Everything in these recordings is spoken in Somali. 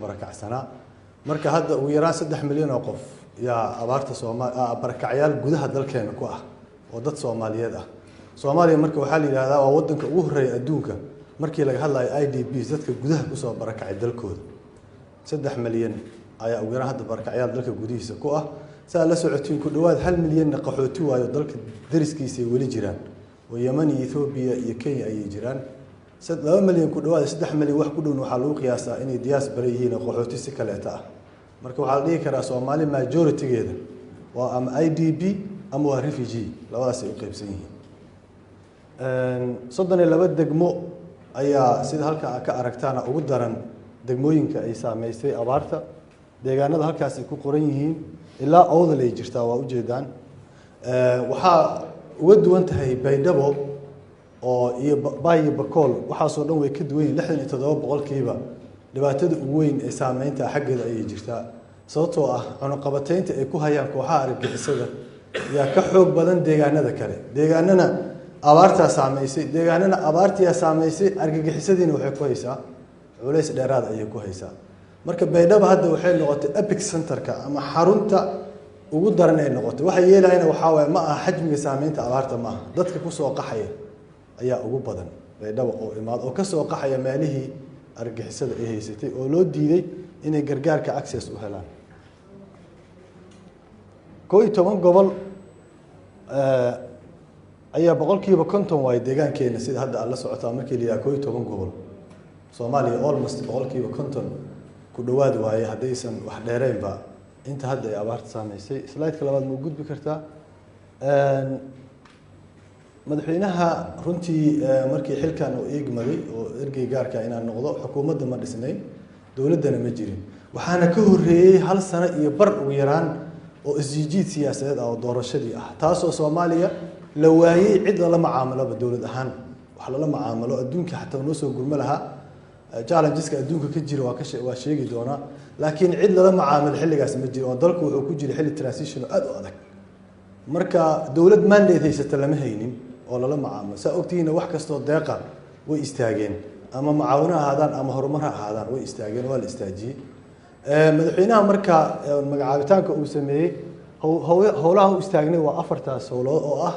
Barakacsanaa. Marka hadda ugu yaraan 3 milyan oo qof yaa abaarta Sooma barakacyaal gudaha dalkeena ku ah oo dad Soomaaliyeed ah. Soomaaliya marka waxaa la yidhahdaa waa wadanka ugu horreeya adduunka markii laga hadlayo IDP, dadka gudaha kusoo barakacay dalkooda. 3 milyan ayaa ugu yaraan hadda barakacyaal dalka gudihiisa ku ah. Saa la socotiin, ku dhowaad 1 milyanna qaxooti waayo, dalka dariskiisa ay weli jiraan oo Yemen iyo Ethoobiya iyo Kenya ayay jiraan. 2 milyan ku dhawaad, 3 milyan wax ku dhowna waxaa lagu qiyaasaa inay diaspora yihiin oo qaxooti si kaleeta ah. Marka waxaa la dhihi karaa Soomaali majority-geeda waa ama IDP ama waa refugee, labadaas ay u qeybsan yihiin. 32 degmo ayaa, sida halka aad ka aragtaana, ugu daran degmooyinka ay saameysay abaarta. Deegaanada halkaas ay ku qoran yihiin ilaa Awdal ay jirtaa, waa ujeedaan. Waxaa uga duwan tahay Baydhabo oo iyo Baay iyo Bakool, waxaasoo dhan way ka duwan yihin. 67% dhibaatada ugu weyn ee saameynta xaggeeda ayay jirtaa, sababtoo ah cunuqabataynta ay ku hayaan kooxaha argagixisada yaa ka xoog badan deegaanada kale. Deegaanana abaartaa saameysay, deegaanana abaartiyaa saameysay, argagixisadiina waxay ku haysaa culays dheeraad ayay ku haysaa. Marka Baydhabo hadda waxay noqotay epicenterka ama xarunta ugu daran ay noqotay. Waxa yeelayana waxaa waaye ma aha xajmiga saameynta abaarta, ma aha, dadka kusoo qaxaya ayaa ugu badan Baydhabo oo imaad oo kasoo qaxaya meelihii argagixisada ay haysatay oo loo diiday inay gargaarka access u helaan. 11 gobol ayaa 50% waayo deegaankeena. Sida hadda aad la socotaa, markii la yidhaha 11 gobol, Soomaaliya almost 50% ku dhowaad waaye, haddaysan wax dheereynba inta hadda ay abaarta saameysay. Slideka labaad ma u gudbi kartaa? Madaxweynaha runtii markii xilkan uu iigmaday oo ergey gaarka inaan noqdo, xukuumadda ma dhisnayn, dowladdana ma jirin. Waxaana ka horreeyey hal sano iyo bar ugu yaraan oo isjiijiid siyaasadeed ah oo doorashadii ah, taasoo Soomaaliya la waayey cid lala macaamaloba, dowlad ahaan wax lala macaamalo, adduunka xataa noo soo gurmo lahaa. Challengeska adduunka ka jira waa sheegi doonaa, laakiin cid lala macaamilo xilligaas ma jiro oo dalku wuxuu ku jiray xilli transition oo aada u adag. Marka dowlad mandate haysata lama haynin oo lala macaamilo. Saa ogtihiina, wax kastoo deeqa way istaageen, ama macaawino ha ahaadaan ama horumar ha ahaadaan, way istaageen, waa la istaajiyey. Madaxweynaha marka magacaabitaanka uu sameeyey, howlaha u istaagnay waa afartaas howlood oo ah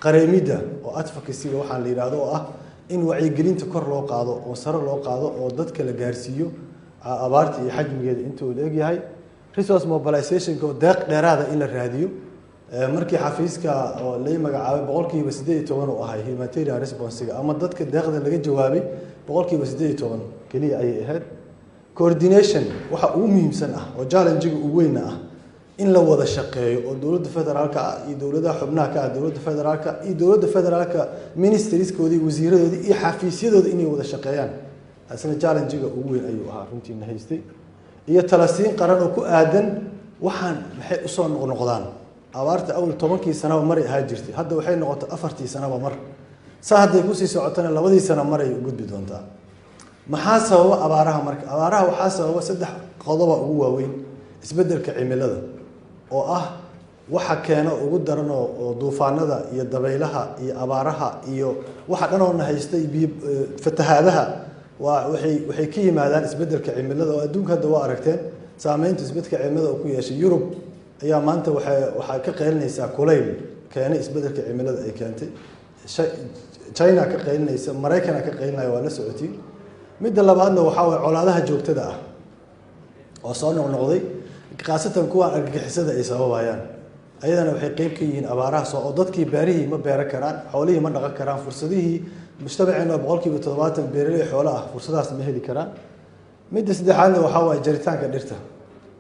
qareemidda oo advocacy-ga waxaan la yidhaahdo, oo ah in wacyigelinta kor loo qaado oo sare loo qaado oo dadka la gaarsiiyo abaarta iyo xajmigeeda inta uu la egyahay. Resource mobilizationka oo deeq dheeraada in la raadiyo. Markii xafiiska oo lay magacaabay, 18% uu ahay humanitarian responsiga ama dadka deeqda laga jawaabay, 18% keliya ayay ahayd. Coordination waxa ugu muhiimsan ah oo challenge-ga ugu weyna ah in la wada shaqeeyo oo dowladda federaalka ah iyo dowladaha xubnaha ka ah dowladda federaalka iyo dowladda federaalka, ministrieskoodii, wasiiradoodii iyo xafiisyadooda inay wada shaqeeyaan, taasina challenge-ga ugu weyn ayuu ahaa runtiina haystay. Iyo talasiin qaran oo ku aadan waxaan maxay usoo noqnoqdaan. Abaarta awal 10kii sanaba maray ahaa jirtay, hadda waxay noqotay 4tii sanaba mar. Saa hadday kusii socotana 2dii sano maray u gudbi doontaa. Maxaa sababa abaaraha? Marka abaaraha waxaa sababa saddex qodoba ugu waaweyn: isbeddelka cimilada oo ah waxa keena ugu daran oo duufaanada iyo dabaylaha iyo abaaraha iyo waxa dhan oo na haystay, biyo fatahaadaha, waa waxay ka yimaadaan isbeddelka cimilada oo adduunka hadda waa aragteen saameynta isbeddelka cimilada oo ku yeeshay. Yurub ayaa maanta waxay ka qaylinaysaa kulayl keenay isbeddelka cimilada ay keentay, China ka qaylinaysa, Maraykana ka qaylinaya, waa la socotiin. Midda labaadna waxaa waye colaadaha joogtada ah oo soo noqnoqday, khaasatan kuwaan argagixisada ay sababayaan. Ayadana waxay qeyb ka yihiin abaaraha soo oo dadkii beerihii ma beeran karaan, xoolihii ma dhaqan karaan, fursadihii mujtamaceena 70% beeraley xoolo ah fursadahaas ma heli karaan. Midda saddexaadna waxaa waaye jaritaanka dhirta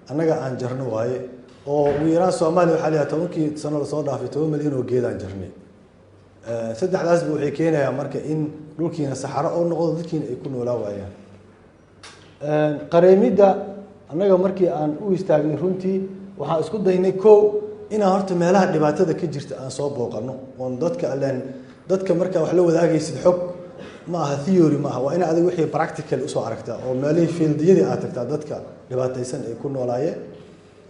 annaga aan jarno waaye, oo ugu yaraan Soomaaliya waxaa la yidhaha 10kii sano lasoo dhaafay 10 milyan oo geedaan jarnay. Saddexdaasba waxay keenayaan marka in dhulkiina saxaro oo noqdo, dadkiina ay ku noolaa waayaan. Qareemidda annaga markii aan u istaagnay, runtii waxaan isku daynay kow inaan horta meelaha dhibaatada ka jirta aan soo booqano oon dadka aleen. Dadka markaa wax la wadaagaysid xog ma aha, theory ma aha, waa in adiga wixii practical usoo aragtaa oo meelihii fieldiyadii aad tagtaa dadka dhibaataysan ay ku noolaayeen.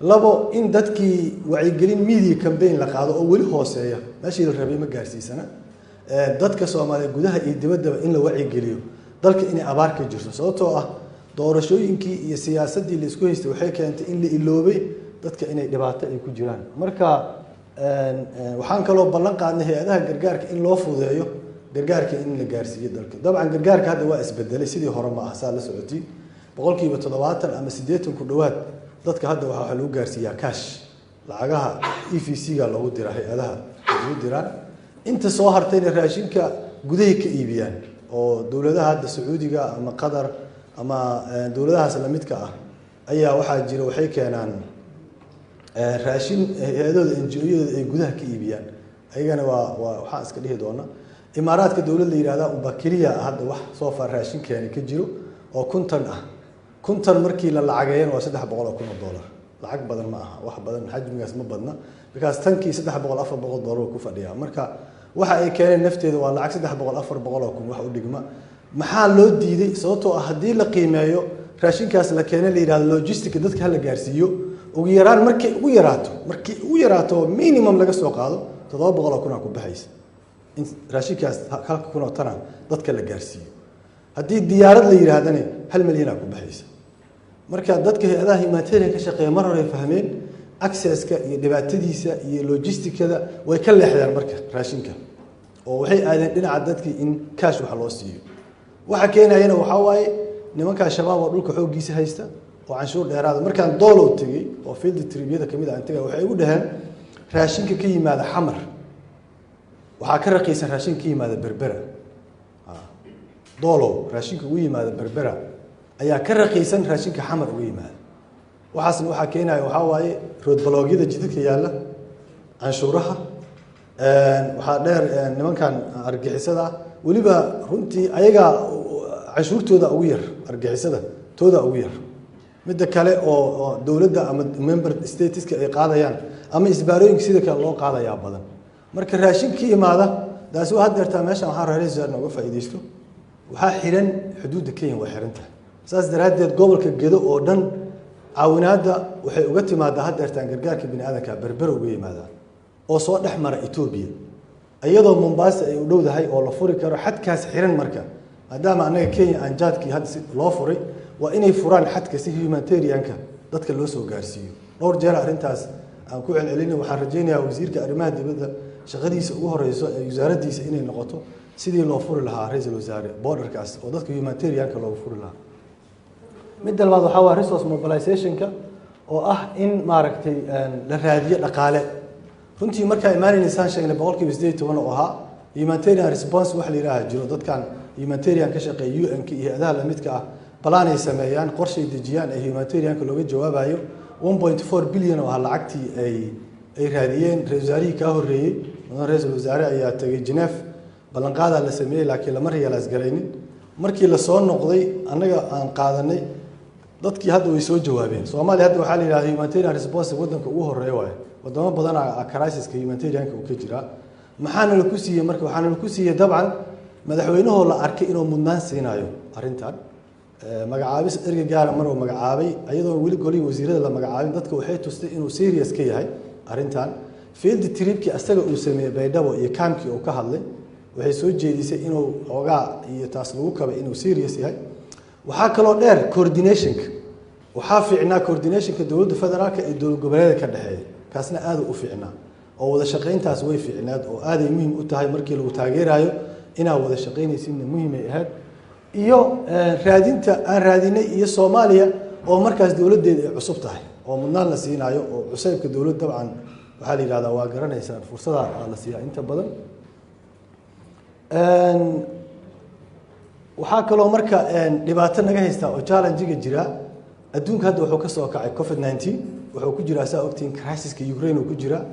Labo, in dadkii wacyigelin media campaign la qaado oo weli hooseeya, meeshii la rabay ma gaarsiisana. Dadka Soomaaliya gudaha iyo dibaddaba in la wacyigeliyo dalka inay abaar ka jirto, sababtoo ah Doorashooyinkii iyo siyaasaddii la isku haystay waxay keentay in la iloobay dadka inay dhibaato ay ku jiraan. Marka waxaan kaloo ballan qaadnay hay-adaha gargaarka in loo fududeeyo gargaarka in la gaarsiiyo dalka. Dabcan gargaarka hadda waa isbedelay, sidii hore ma aha. Saa la socotiin, 70% ama 80 ku dhowaad dadka hadda waxaa lagu gaarsiiyaa cash, lacagaha EVC-ga loogu dira, hay-adaha ugu diraan. Inta soo hartayna raashinka gudahay ka iibiyaan, oo dowladaha hadda Sacuudiga ama Qatar ama dowladahaas lamidka ah ayaa waxaa jira waxay keenaan raashin hay-adooda NGO-yadooda ay gudaha ka iibiyaan. Ayagana waa waxaan iska dhihi doona Imaaraadka dowlad la yihahda unbaa keliya hadda wax soo far raashin keena ka jiro oo 1000 ah. 1000 markii la lacageeyana waa $300,000. Lacag badan ma aha, wax badan xajmigaas ma badna, because tankii 300, $400 ku fadhiyaa. Marka waxa ay keeneen nafteeda waa lacag 300, 400,000 wax u dhigma. Maxaa loo diiday? Sababtoo ah haddii la qiimeeyo raashinkaas la keenay, la yidhahdo logistic dadka hala gaarsiiyo, ugu yaraan markay ugu yaraato, markay ugu yaraato, minimum laga soo qaado 700,000 aa ku baxaysa in raashinkaas halka kun oo tana dadka la gaarsiiyo. Haddii diyaarad la yidhaahdana 1 milyanaa ku baxaysa. Marka dadka hay-adaha humanitarian ka shaqeeya mar hore fahmeen accesska iyo dhibaatadiisa iyo logisticada, way ka leexdeen marka raashinka oo waxay aadeen dhinaca dadkii in cash wax loo siiyo. Waxa keenayana waxaa waaye nimanka Shabaab oo dhulka xooggiisa haysta oo canshuur dheeraada. Markaan Doolow tegey oo field trip-yada kamid ah aan tegay, waxay igu dhaheen raashinka ka yimaada Xamar waxaa ka raqiisan raashinka ka yimaada Berbera. Doolow raashinka ugu yimaada Berbera ayaa ka raqiisan raashinka Xamar uga yimaada. Waxaasna waxaa keenaya waxaa waaye roadblockyada jidadka yaalla, canshuuraha, waxaa dheer nimankan argixisada ah. Weliba runtii ayagaa canshuurtooda ugu yar, argixisada tooda ugu yar. Midda kale oo dowladda ama member stateska ay qaadayaan ama isbaarooyinka sida kale loo qaadayaa badan. Marka raashin ka imaada taasi waa haddeertaa meeshan waxaa raadinaysaa nooga faa'iidaysto. Waxaa xiran xuduudda Kenya, waa xiran tahay. Saas daraaddeed gobolka Gedo oo dhan caawinaadda waxay uga timaadaa haddeertaan gargaarka bini aadanka Berbera uga yimaadaan oo soo dhex mara Etoobiya, iyadoo Mombasa ay u dhowdahay oo la furi karo xadkaas xiran. Marka maadaama annaga Kenya aan jaadkii hadda si loo furay, waa inay furaan xadka si humanitarianka dadka loo soo gaarsiiyo. Dhowr jeer arrintaas aan ku celcelinay. Waxaan rajaynayaa wasiirka arrimaha dibadda shaqadiisa ugu horeyso ee wasaaraddiisa inay noqoto sidii loo furi lahaa, ra-iisul wasaare, borderkaas oo dadka humanitarianka loogu furi lahaa. Midda labaad waxaa waa resource mobilizationka, oo ah in maaragtay la raadiyo dhaqaale. Runtii markaa imaanaysaan sheegnay 18% oo ahaa humanitarian response wax la yidhaaha jiro. Dadkan humanitarian ka shaqeeya, UN-ka iyo hay-adaha lamidka ah, plan ay sameeyaan, qorshay dejiyaan ee humanitarianka looga jawaabayo. 1.4 billion oo ah lacagtii ay raadiyeen. Ra-isul wasaarihii kaa horreeyey, mudan ra-iisul wasaare, ayaa tegay Geneve. Ballanqaadaa la sameeyey, laakiin lama realize garaynin. Markii lasoo noqday annaga aan qaadanay, dadkii hadda way soo jawaabeen. Soomaaliya hadda waxaa la yidhahda humanitarian response waddanka ugu horeeya waaye. Wadamo badan crisiska humanitarianka uu ka jiraa. Maxaana laku siiyey? Marka waxaana laku siiyey dabcan madaxweynahoo la arkay inuu mudnaan siinayo arrintan. Magacaabis ergey gaara maruu magacaabay, iyadoo weli golihii wasiirada la magacaabin, dadka waxay tustay inuu serious ka yahay arrintan. Field tripkii asaga uu sameeyey Baydhabo iyo kaamkii uu ka hadlay waxay soo jeedisay inuu xoogaa iyo taas lagu kabay inuu serious yahay. Waxaa kaloo dheer coordinationka. Waxaa fiicnaa coordinationka dowladda federaalka iyo dowlad goboleeda ka dhexeeya, kaasna aada u fiicnaa oo wada shaqayntaas way fiicnaad oo aaday muhiim u tahay markii lagu taageerayo inaad wada shaqaynaysidna muhiimay ahayd. Iyo raadinta aan raadinay iyo Soomaaliya oo markaas dowladdeeda ay cusub tahay oo mudnaan la siinaayo, oo cusaybka dowlad dabcan waxaa la yidhahdaa waa garanaysaan, fursada aa la siiyaa inta badan. Waxaa kaloo marka dhibaato naga haystaa oo challenge-ga jira, adduunka hadda wuxuu ka soo kacay COVID-19, wuxuu ku jiraa, saa ogtiin, crisiska Ukraine uu ku jiraa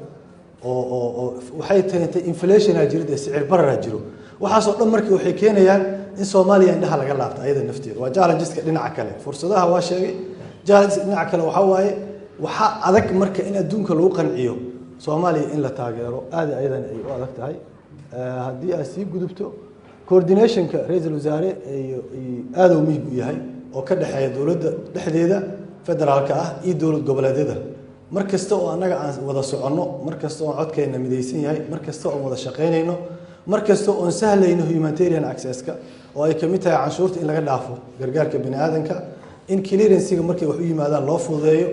oo waxay keentay inflationa jiro, dee sicir bararaa jiro. Waxaasoo dhan markii waxay keenayaan in Soomaaliya indhaha laga laabto ayada nafteeda. Waa challengeska dhinaca kale. Fursadaha waa sheegay, challengeska dhinaca kale waxaa waaye waxaa adag marka in adduunka lagu qanciyo Soomaaliya in la taageero, aad ayadana ay u adag tahay. Haddii aad sii gudubto, coordinationka, ra-iisul wasaare, iyo aad uu muhiim u yahay oo ka dhexeeya dowladda dhexdeeda federaalka ah iyo dowlad goboleedyada. Mar kasta oo annaga aan wada soconno, mar kasta oo codkeena midaysan yahay, mar kasta oon wada shaqaynayno, mar kasta oon sahlayno humanitarian accesska oo ay kamid tahay canshuurta in laga dhaafo gargaarka bini aadanka. In clearancega markay wax u yimaadaan loo fududeeyo,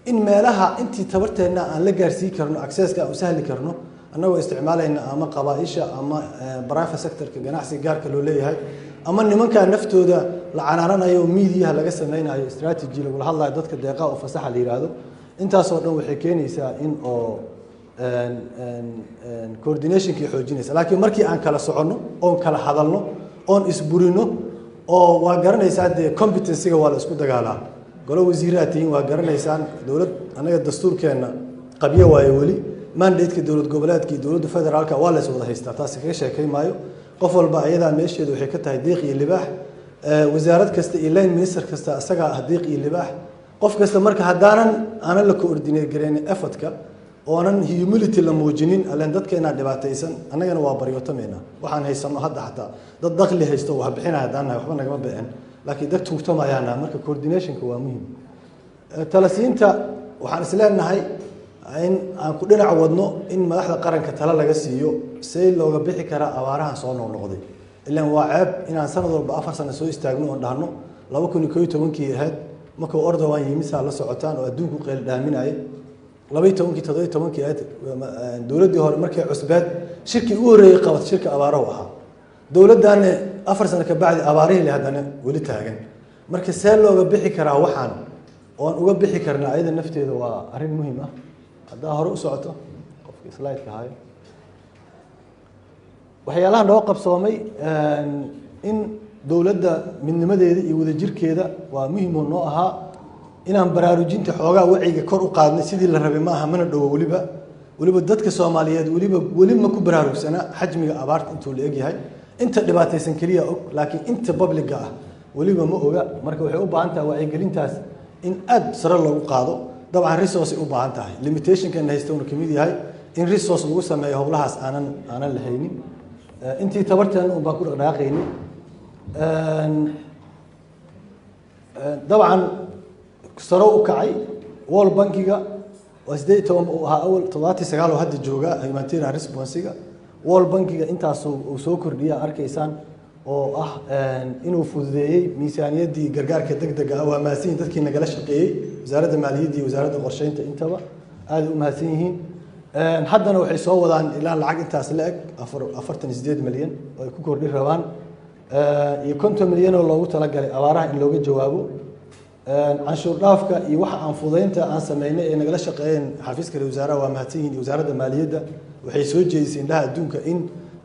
in meelaha intii tabarteenna aan la gaarsiin karno, accesska aan u sahli karno, annagoo isticmaalayna ama qabaaisha ama private sectorka, ganacsiga gaarka loo leeyahay, ama nimankaa naftooda la canaananayo oo miidiyaha laga sameynayo strategy lagula hadlayo dadka deeqaha oo fasaxa la yidhaahdo. Intaasoo dhan waxay keenaysaa in oo coordinationkii xoojinaysa. Laakiin markii aan kala soconno oon kala hadalno oon isburino oo waa garanaysaa dee, competencyga waa la isku dagaalaa. Golo wasiiraad tihiin, waa garanaysaan dowlad annaga dastuurkeenna qabyo waayo weli. Mandate-ka dowlad goboleedka iyo dowladda federaalka waa la is wada haystaa, taasi kaga sheekay maayo. Qof walba ayadaa meesheedu waxay ka tahay deeq iyo libaax. Wasaarad kasta iyo line minister kasta isagaa ah deeq iyo libaax qof kasta. Marka haddaanan aanan la coordinate gareynin effortka oonan humility la muujinin, allen dadkeenaa dhibaataysan, annagana waa baryootamayna. Waxaan haysano hadda xataa dad dakli haysto wax bixinaya haddaan nahay waxba nagama bixin, laakiin dad tuugtamayaana. Marka coordinationka waa muhim. Talasiinta waxaan is leenahay in aan ku dhinac wadno in madaxda qaranka talo laga siiyo see looga bixi karaa abaarahan soo noqnoqday. Ilaan waa ceeb inaan sanad walba 4 sano soo istaagno oon dhahno 2011-kii ahayd markuu Erdogan yimid, saa la socotaan, oo adduunku qeyl dhaaminayay 12-kii, 17-kii ahayd dowladdii hore markay cusbeed shirkii ugu horreeyey qabat shirka abaarahu ahaa. Dowladdaana 4 sano ka bacdi abaarihii le haddana weli taagan. Marka see looga bixi karaa waxaan oon uga bixi karnaa, ayada nafteeda waa arrin muhiim ah. Haddaa hore u socoto qofka slide-ka hayo, waxyaalaha noo qabsoomay in dowladda midnimadeeda iyo wadajirkeeda waa muhiim oo noo ahaa inaan baraarujinta xoogaa wacyiga kor u qaadnay. Sidii la rabay ma aha, mana dhowo weliba. Weliba dadka Soomaaliyeed weliba weli ma ku baraarugsana xajmiga abaarta intuu la egyahay. Inta dhibaataysan keliya og, laakiin inta public-ga ah weliba ma oga. Marka waxay u baahan tahay wacyigelintaas in aad sare loogu qaado. Dabcan resource ay u baahan tahay, limitationkan haysta uuna kamid yahay in resource lagu sameeyo howlahaas aanan la haynin. Intii tabarteena un baan ku dhaqdhaqaaqayni. Dabcan sare u kacay World Bankiga waa 18 uu ahaa awal, 79 oo hadda jooga humanitarian responsiga. World Bankiga intaas uu soo kordhiya arkaysaan oo ah inuu fududeeyey miisaaniyaddii gargaarka degdega ah. Waa mahadsan yihin dadkii nagala shaqeeyey, wasaaradda maaliyadda iyo wasaaradda qorsheynta intaba aaday u mahadsan yihiin. Haddana waxay soo wadaan ilaa lacag intaas la eg, 48 milyan oo ay ku kordhi rabaan iyo 50 milyan oo loogu talagalay abaaraha in looga jawaabo. Canshuur dhaafka iyo waxa aan fududeynta aan sameynay ee nagala shaqeeyeen xafiiska ra wasaaraha waa mahadsan yihiin, iyo wasaaradda maaliyadda. Waxay soo jeedisay indhaha adduunka in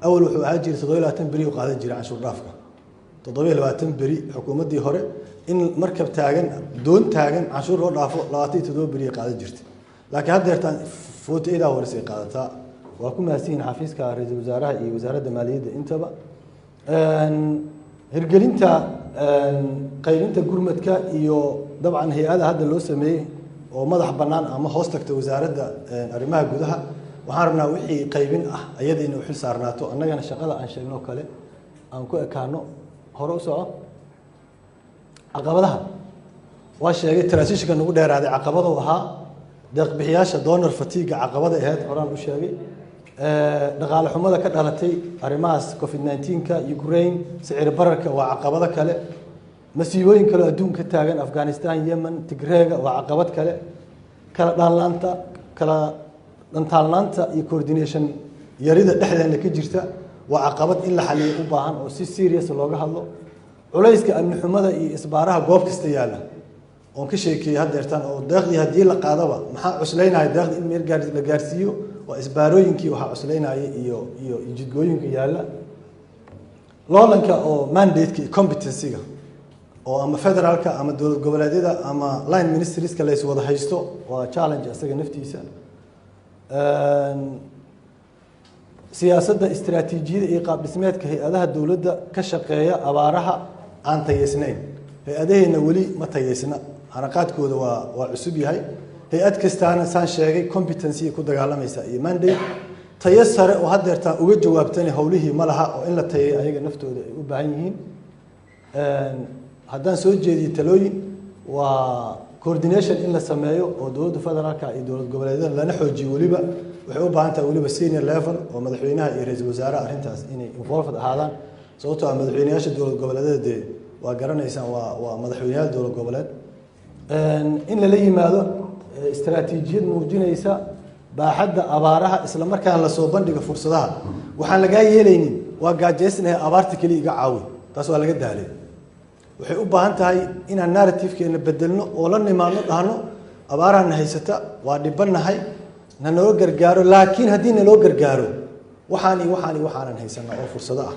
awal wuxuu ahaa jiray 27 beri u qaadan jiray canshuur dhaafka, 27 beri xukuumaddii hore. In markab taagan, doon taagan canshuur loo dhaafo 27 beri ay qaadan jirtay, laakiin hadda deertaan 48 hours ay qaadataa. Waa ku mahadsan yihiin xafiiska ra-iisul wasaaraha iyo wasaaradda maaliyadda intaba. Hirgelinta qaybinta gurmadka iyo dabcan hay-ada hadda loo sameeyey oo madax bannaan ama hoos tagta wasaaradda arrimaha gudaha, waxaan rabnaa wixii qaybin ah ayada inay u xil saarnaato, annagana shaqada aan sheegno kale aan ku ekaano. Hore u soco. Caqabadaha waa sheegay, transitionka nagu dheeraaday caqabadu ahaa, deeqbixiyaasha donor fatigue caqabada ahayd horaan u sheegay, dhaqaale xumada ka dhalatay arrimahaas COVID-19-ka, Ukraine, sicir bararka waa caqabado kale. Masiibooyin kale oo adduunka ka taagan, Afghanistan, Yemen, Tigreega, waa caqabad kale. Kala dhaanlaanta, kala dhantaalnaanta iyo coordination yarida dhexdeena ka jirta waa caqabad in la xaliyo u baahan oo si serious looga hadlo. Culayska amni xumada iyo isbaaraha goob kasta yaalla oon ka sheekeeyey haddeertaan, oo deeqdii haddii la qaadaba maxaa cuslaynaya deeqdii in meel gaar la gaarsiiyo? Waa isbaarooyinkii waxaa cuslaynaya iyo jidgooyinka yaalla. Loolanka oo mandate-ka iyo competency-ga oo ama federaalka ama dowlad goboleedyada ama line ministrieska la is wada haysto waa challenge isaga naftiisa. Siyaasadda, istiraatiijiyada iyo qaab dhismeedka hay-adaha dowladda ka shaqeeya abaaraha aan tayeysnayn. Hay-adaheenna weli ma tayeysna, xaraqaadkooda waa cusub yahay. Hay-ad kastaana saan sheegay competency ku dagaalamaysa iyo mandate. Tayo sare oo haddeertaan uga jawaabtana howlihii ma laha, oo in la tayeeyo ayaga naftooda ay u baahan yihiin. Haddaan soo jeediyo talooyin, waa coordination in la sameeyo oo dowladda federaalka iyo dowlad goboleedyada lana xoojiyo. Weliba waxay u baahan tahay weliba senior level oo madaxweynaha iyo ra-iisul wasaaraha arrintaas inay involved ahaadaan, sababtoo ah madaxweyneyaasha dowlad goboleedyada dee waa garanaysaan, waa madaxweyneyaal dowlad goboleed. In lala yimaado istaraatiijiyad muujinaysa baaxadda abaaraha, isla markaana lasoo bandhigo fursadaha. Waxaan lagaa yeelaynin waa gaajaysnahay, abaarta keliya iga caawi, taas waa laga daalay. Waxay u baahan tahay inaan narrative-keena bedelno oo la nimaadno, dhahno abaarahana haysata, waa dhibannahay, nanoo gargaaro, laakiin haddii naloo gargaaro waxaan iyo waxaan iyo waxaanan haysanaa oo fursado ah.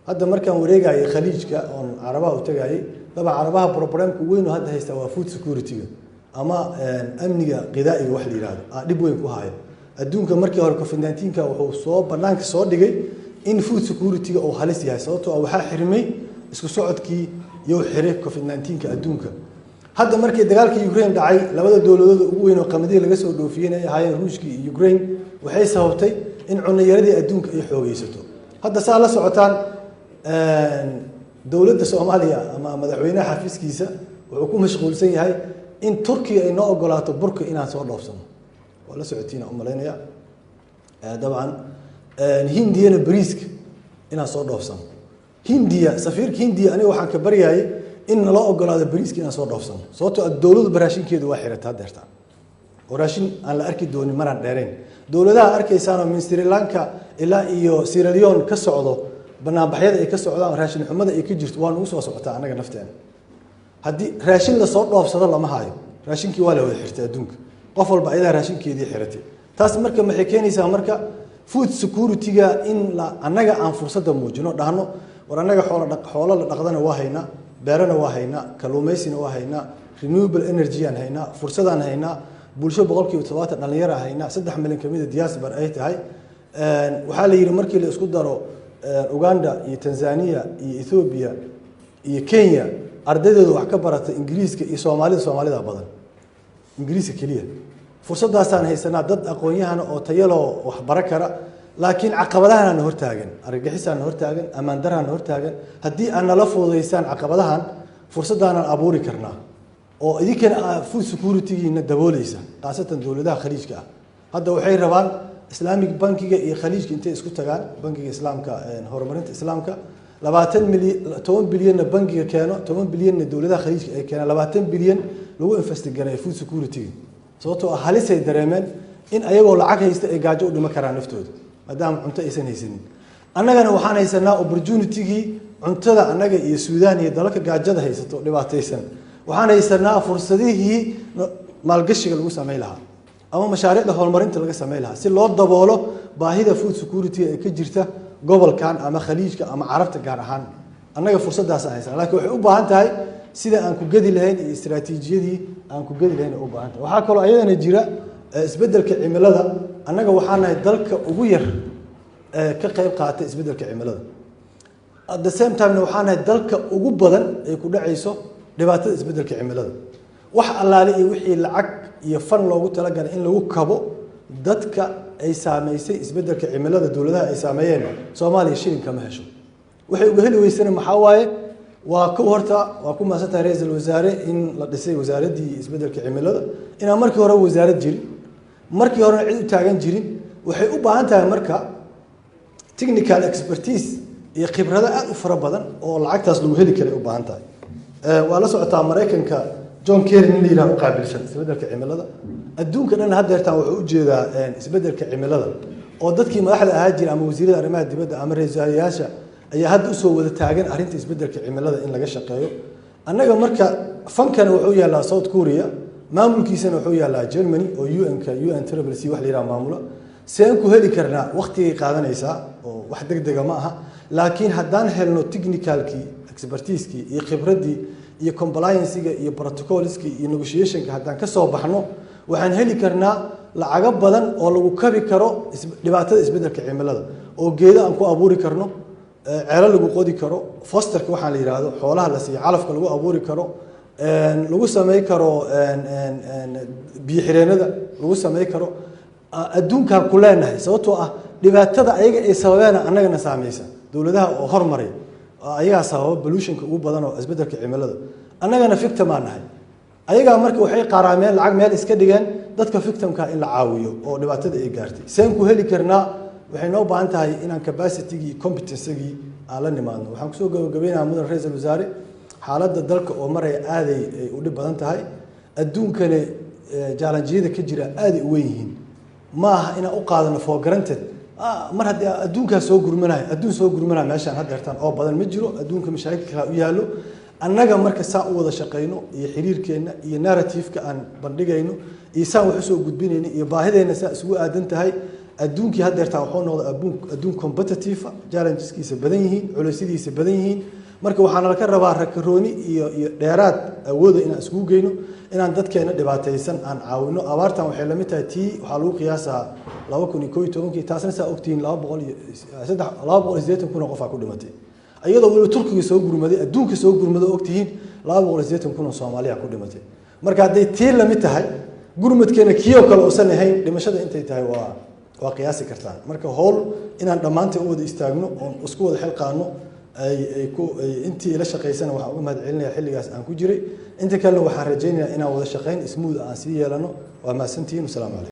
Hadda markaan wareegayay Khaliijka oon Carabaha u tagayay, dabcan Carabaha problemka weyn oo hadda haystaa waa food security-ga ama amniga qidaa'iga wax la yihahdo aa dhib weyn ku hayo adduunka. Markii hore COVID-19-ka wuxuu soo banaanka soo dhigay in food security-ga uu halis yahay, sababtoo ah waxaa xirmay isku socodkii iyo xiray COVID-19-ka adduunka. Hadda markii dagaalka Ukraine dhacay, labada dowladood ugu weyn oo qamadii laga soo dhoofiyeen ay ahaayeen Ruushka iyo Ukraine, waxay sababtay in cunno-yaradii adduunka ay xoogeysato. Hadda saa la socotaan, dowladda Soomaaliya ama madaxweynaha xafiiskiisa wuxuu ku mashquulsan yahay in Turkiga ay noo ogolaato burka inaan soo dhoofsano. Waa la socotiina umalaynaya. Dabcan Hindiyana bariiska inaan soo dhoofsano. Hindiya, safiirka Hindiya aniga waxaan ka baryayay in naloo ogolaado bariiska inaan soo dhoofsano, sababtoo ah dowladdu raashinkeedu waa xirata hadeerta oo raashin aan la arki doonin maraan dheerayn. Dowladaha arkaysaanoo min Sri Lanka ilaa iyo Sierra Leone ka socdo banaanbaxyada ay ka socdaan, raashin xumada ay ka jirto, waa nagu soo socotaa annaga nafteena. Haddii raashin lasoo dhoofsado lama hayo, raashinkii waa la wada xirtay adduunka, qof walba ayadaa raashinkeedii xiratay. Taas marka maxay keenaysaa? Marka food security-ga in la annaga aan fursadda muujino, dhahno war annaga xoolo xoolo la dhaqdana waa haynaa, beerana waa haynaa, kalluumaysina waa haynaa, renewable energy aan haynaa, fursadaan haynaa, bulsho 70% dhalinyara haynaa, 3 milyan kamida diaspora ay tahay. Waxaa la yidhi markii la isku daro Uganda iyo Tanzania iyo Ethiopia iyo Kenya, ardaydooda wax ka barata Ingiriiska iyo Soomaalida, Soomaalida badan Ingiriiska keliya. Fursaddaasaan haysanaa, dad aqoon-yahana oo tayaloo waxbaro kara, laakiin caqabadahanana hortaagan, argagixisaana hortaagan, ammaan darana hortaagan. Haddii aad nala fududaysaan caqabadahan, fursaddaanaan abuuri karnaa oo idinkana food security-giina dabooleysa, khaasatan dowladaha Khaliijka ah. Hadda waxay rabaan Islamic bankiga iyo Khaliijka intay isku tagaan, bankiga Islaamka, horumarinta Islaamka, 20 milyan, 10 bilyanna bankiga keeno, 10 bilyanna dowladaha Khaliijka ay keenaan, 20 bilyan lagu invest gareeyo food security-ga, sababtoo ah halisay dareemeen in ayagoo lacag haysta ay gaajo u dhimo karaan naftooda maadaama cunto aysan haysanin. Annagana waxaan haysanaa opportunity-gii cuntada, annaga iyo Suudaan iyo dalalka gaajada haysato dhibaataysan. Waxaan haysanaa fursadihii maalgashiga lagu samayn lahaa ama mashaariicda horumarinta laga samayn lahaa si loo daboolo baahida food security ee ka jirta gobolkan ama Khaliijka ama Carabta gaar ahaan. Annaga fursaddaasaan haysanaa, lakiin waxay u baahan tahay sida aan ku gedi lahayn iyo istaraatiijiyadii aan ku gedi lahayn ay u baahan tahay. Waxaa kaloo ayadana jira isbeddelka cimilada. Annaga waxaa nahay dalka ugu yar ee ka qayb qaata isbeddelka cimilada. At the same time waxaa nahay dalka ugu badan ay ku dhacayso dhibaatada isbeddelka cimilada. Wax allaale iyo wixii lacag iyo fund loogu talagalay in lagu kabo dadka ay saameysay isbeddelka cimilada, dowladaha ay saameeyeen, Soomaaliya shilin kama hesho. Waxay uga heli weysana maxaa waaye? Waa ku horta waa ku mahadsantahay, ra-iisul wasaare, in la dhisay wasaaraddii isbeddelka cimilada. Inaan markii hore wasaarad jirin, markii horena cid u taagan jirin. Waxay u baahan tahay marka technical expertise iyo khibrado aada u fara badan oo lacagtaas lagu heli karay u baahan tahay. Waa la socotaa, Maraykanka John Kerry nin la yidhaha u qaabilsan isbeddelka cimilada. Adduunka dhan haddeertaan wuxuu ujeedaa isbeddelka cimilada, oo dadkii madaxda ahaa jira ama wasiirada arrimaha dibadda ama ra-iisul wasaarayaasha ayaa hadda usoo wada taagan arrinta isbeddelka cimilada in laga shaqeeyo. Annaga marka fundkana wuxuu yaallaa South Korea, maamulkiisana wuxuu yaallaa Germany oo UN-ka UN Triple C wax la yidhaha maamulo. Seen ku heli karnaa? Waqtigay qaadanaysaa oo wax deg dega ma aha, laakiin haddaan helno technicalkii, expertisekii iyo khibraddii iyo compliancega iyo protocolskii iyo negotiationka, haddaan ka soo baxno, waxaan heli karnaa lacago badan oo lagu kabi karo dhibaatada isbeddelka cimilada, oo geedo aan ku abuuri karno, ceelo lagu qodi karo, fosterka waxaan la yidhaahdo xoolaha la siiyo, calafka lagu abuuri karo, lagu samey karo biyo xireenada lagu samey karo. Adduunkaan ku leenahay, sababtoo ah dhibaatada ayaga ay sababeena annagana saameysa. Dowladaha oo hormaray ayagaa sababa pollutionka ugu badan oo isbeddelka cimilada, annagana victim aan nahay. Ayagaa marka waxay qaraameen lacag meel iska dhigeen dadka victimka in la caawiyo oo dhibaatada ay gaartay. Seen ku heli karnaa? Waxay noo baahan tahay inaan capacitygii iyo competencygii aan la nimaadno. Waxaan kusoo gabagabaynayaa, mudan ra-iisul wasaare, xaaladda dalka oo maraya aaday ay u dhib badan tahay. Adduunkane challenge-yada ka jira aaday u weyn yihiin. Ma aha inaan u qaadano for granted mar haddii adduunkaa soo gurmanayo. Adduun soo gurmanayo meeshaan hadda hertaan oo badan ma jiro. Adduunka mashaakil kala u yaallo. Annaga marka saan u wada shaqayno iyo xiriirkeenna iyo narrative-ka aan bandhigayno iyo saan wax usoo gudbinayno iyo baahideenna saa isugu aadan tahay. Adduunkii haddeertaan wuxuu noqday adduun competitive, challengeskiisa badan yihiin, culaysyadiisa badan yihiin. Marka waxaana laka rabaa rakarooni iyo dheeraad awooda inaan iskugu geyno, inaan dadkeena dhibaataysan aan caawino. Abaartan waxay lamid tahay tii waxaa lagu qiyaasaa 2011-kii. Taasna saa ogtihiin, 203, 280,000 oo qofaa ku dhimatay, iyadoo weliba Turkiga soo gurmaday, adduunka soo gurmaday. Ogtihiin, 280,000 oo Soomaaliya ku dhimatay. Marka hadday tii lamid tahay, gurmadkeena kii oo kale uusan ahayn, dhimashada intay tahay waa qiyaasi kartaan. Marka howl inaan dhammaanteen u wada istaagno oon isku wada xilqaano ay ku intii ila shaqaysana waxaan uga mahad celinaya xilligaas aan ku jiray. Inta kalena waxaan rajaynayaa inaan wada shaqayn smooth aan sii yeelano. Waa mahadsantihiin. Wasalaamu calaykum.